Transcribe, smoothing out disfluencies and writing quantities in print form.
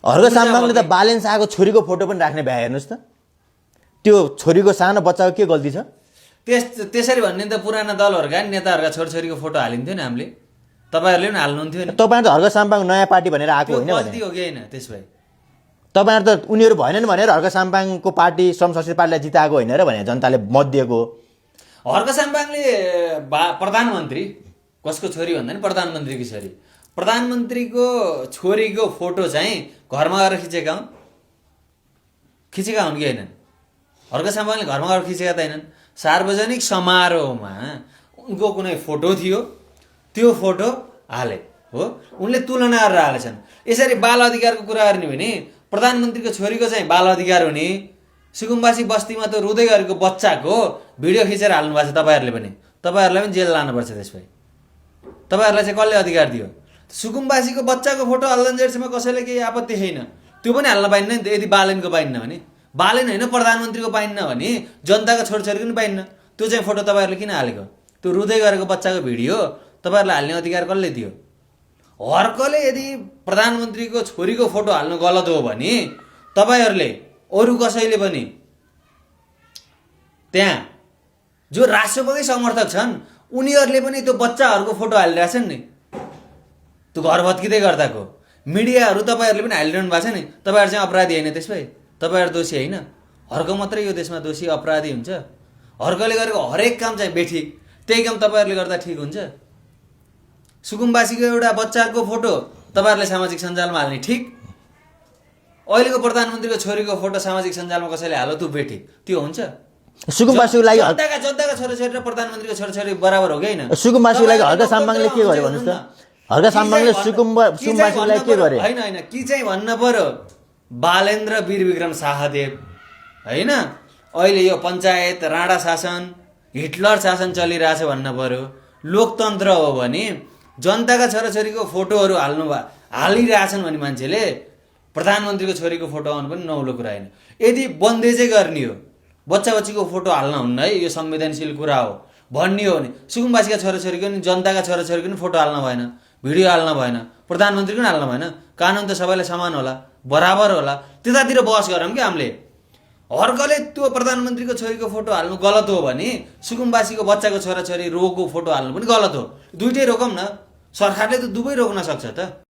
हर्क साम्बाङले त बालेन शाहको छोरीको फोटो पनि राख्ने भ्या हेर्नुहोस् त। त्यो छोरीको सानो बच्चाको के गल्ती छ? त्यसरी भन्ने त पुराना दलहरूका नेताहरूका छोरछोरीको फोटो हालिन्थ्यो नि हामीले, तपाईँहरूले पनि हाल्नुहुन्थ्यो नि। तपाईँ त हर्क साम्बाङ नयाँ पार्टी भनेर आएको होइन भने गल्ती हो कि होइन त्यस भए? तपाईँहरू त उनीहरू भएनन् भनेर हर्क साम्बाङको पार्टी श्रम संस्कृति पार्टीलाई जिताएको होइन र भने जनताले मत दिएको हो। हर्क साम्बाङले प्रधानमन्त्री कसको छोरी भन्दा नि प्रधानमन्त्रीकी छोरी, प्रधानमन्त्रीको छोरीको फोटो चाहिँ घरमा गएर खिचेका हुन् कि होइनन्? हर्क साम्बाङले घरमा गएर खिचेका त होइनन्। सार्वजनिक समारोहमा उनको कुनै फोटो थियो, त्यो फोटो हाले हो, उनले तुलना गरेर हालेछन्। यसरी बाल अधिकारको कुरा गर्ने भने प्रधानमन्त्रीको छोरीको चाहिँ बाल अधिकार हुने, सुकुम्बासी बस्तीमा त रुँदै गरेको बच्चाको भिडियो खिचेर हाल्नु भएको छ तपाईँहरूले पनि। तपाईँहरूलाई पनि जेल लानुपर्छ त्यसपछि। तपाईँहरूलाई चाहिँ कसले अधिकार दियो? सुकुम्बासीको बच्चाको फोटो हाल्दैनसम्म कसैले केही आपत्ति छैन, त्यो पनि हाल्न पाइन्न नि त। यदि बालेनको पाइन्न भने, बालेन होइन प्रधानमन्त्रीको पाइन्न भने जनताको छोरछोरीको पनि पाइन्न। त्यो चाहिँ फोटो तपाईँहरूले किन हालेको? त्यो रुँदै गरेको बच्चाको भिडियो तपाईँहरूलाई हाल्ने अधिकार कसले दियो? हर्कले यदि प्रधानमन्त्रीको छोरीको फोटो हाल्नु गलत हो भने तपाईँहरूले अरू कसैले पनि त्यहाँ जो राष्ट्रपति समर्थक छन् उनीहरूले पनि त्यो बच्चाहरूको फोटो हालिरहेछन् नि, त्यो घर भत्किँदै गर्दाको। मिडियाहरू तपाईँहरूले पनि हालिरहनु भएको छ नि। तपाईँहरू चाहिँ अपराधी होइन त्यसमै? तपाईँहरू दोषी होइन? हर्क मात्रै यो देशमा दोषी अपराधी हुन्छ? हर्कले गरेको हरेक काम चाहिँ बेठिक, त्यही काम तपाईँहरूले गर्दा ठिक हुन्छ? सुकुम्बासीको एउटा बच्चाको फोटो तपाईँहरूले सामाजिक सञ्जालमा हाल्ने ठिक, अहिलेको प्रधानमन्त्रीको छोरीको फोटो सामाजिक सञ्जालमा कसैले हाल्यो त्यो बेठिक, त्यो हुन्छ? सुकुम्बासीको लागि जनताका छोराछोरी र प्रधानमन्त्रीको छोराछोरी बराबर हो कि होइन? सुकुम्बासीको लागि हर्क साम्बाङले के गर्यो भन्नुहोस् त? हर्क साम्बाङले सुकुम्बासीको लागि के गरे? होइन कि चाहिँ भन्न पर्यो बालेन्द्र वीरविक्रम शाहदेव होइन, अहिले यो पञ्चायत राणा शासन हिटलर शासन चलिरहेछ भन्न पर्यो। लोकतन्त्र हो भने जनताका छोराछोरीको फोटोहरू हालिरहेछन् भने मान्छेले प्रधानमन्त्रीको छोरीको फोटो आउनु पनि नौलो कुरा होइन। यदि बन्देजै गर्ने हो, बच्चा बच्चीको फोटो हाल्न हुन्न है, यो संवेदनशील कुरा हो भन्ने हो भने सुकुम्बासीका छोराछोरीको नि जनताका छोराछोरीको नि फोटो हाल्न भएन, भिडियो हाल्न भएन, प्रधानमन्त्रीको पनि हाल्न भएन। कानुन त सबैलाई समान होला, बराबर होला, त्यतातिर बहस गरौँ कि हामीले। हर्कले त्यो प्रधानमन्त्रीको छोरीको फोटो हाल्नु गलत हो भने सुकुम्बासीको बच्चाको छोराछोरी रोगको फोटो हाल्नु पनि गलत हो। दुइटै रोकौँ न, सरकारले त दुवै रोक्न सक्छ त।